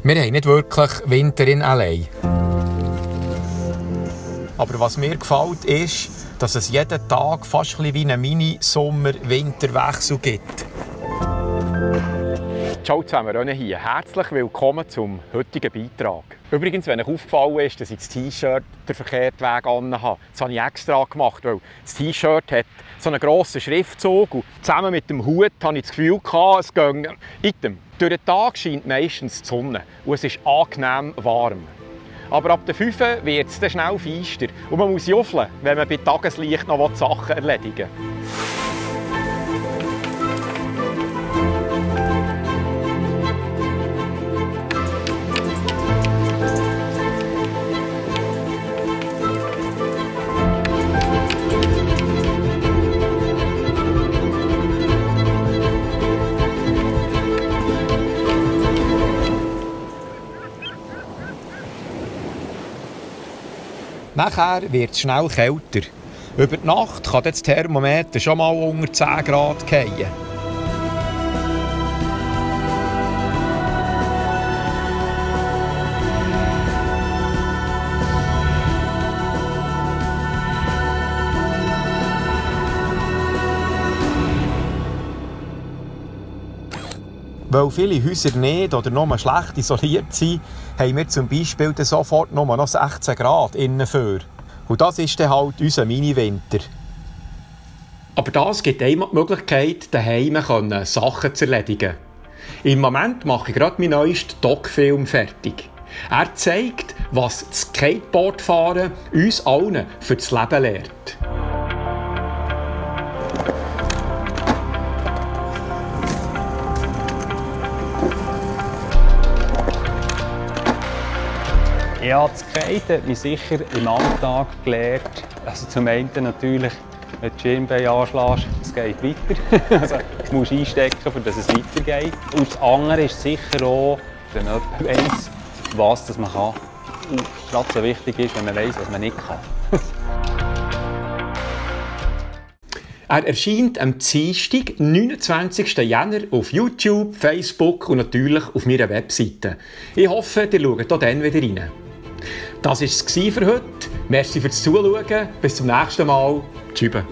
Wir haben nicht wirklich Winter in LA. Aber was mir gefällt, ist, dass es jeden Tag fast wie einen Mini-Sommer-Winterwechsel gibt. Ciao zusammen, René hier. Herzlich willkommen zum heutigen Beitrag. Übrigens, wenn euch aufgefallen ist, dass ich das T-Shirt den verkehrten Weg anhabe, das habe ich extra gemacht, weil das T-Shirt hat so einen grossen Schriftzug und zusammen mit dem Hut hatte ich das Gefühl, es ginge. Item. Durch den Tag scheint meistens die Sonne und es ist angenehm warm. Aber ab der 5 wird es dann schnell feister und man muss juffeln, wenn man bei Tageslicht noch Sachen erledigen will. Nachher wird es schnell kälter. Über die Nacht kann das Thermometer schon mal unter 10 Grad fallen. Weil viele Häuser nicht oder nur schlecht isoliert sind, haben wir zum Beispiel sofort nur noch 16 Grad innen für. Und das ist dann halt unser Mini-Winter. Aber das gibt einem die Möglichkeit, daheim Sachen zu erledigen. Im Moment mache ich gerade meinen neuesten Doc-Film fertig. Er zeigt, was das Skateboardfahren uns allen für das Leben lehrt. Ja, das Skaten hat mich sicher im Alltag gelehrt. Also zum einen natürlich, wenn du die Schienbeine anschlägst, es geht weiter. Also du musst einstecken, damit es weitergeht. Und das andere ist sicher auch, wenn jemand weiss, was man kann. Und gerade so wichtig ist, wenn man weiss, was man nicht kann. Er erscheint am Dienstag, 29. Jänner auf YouTube, Facebook und natürlich auf meiner Webseite. Ich hoffe, ihr schaut auch dann wieder rein. Das war es für heute. Merci fürs Zuschauen. Bis zum nächsten Mal. Tschüss.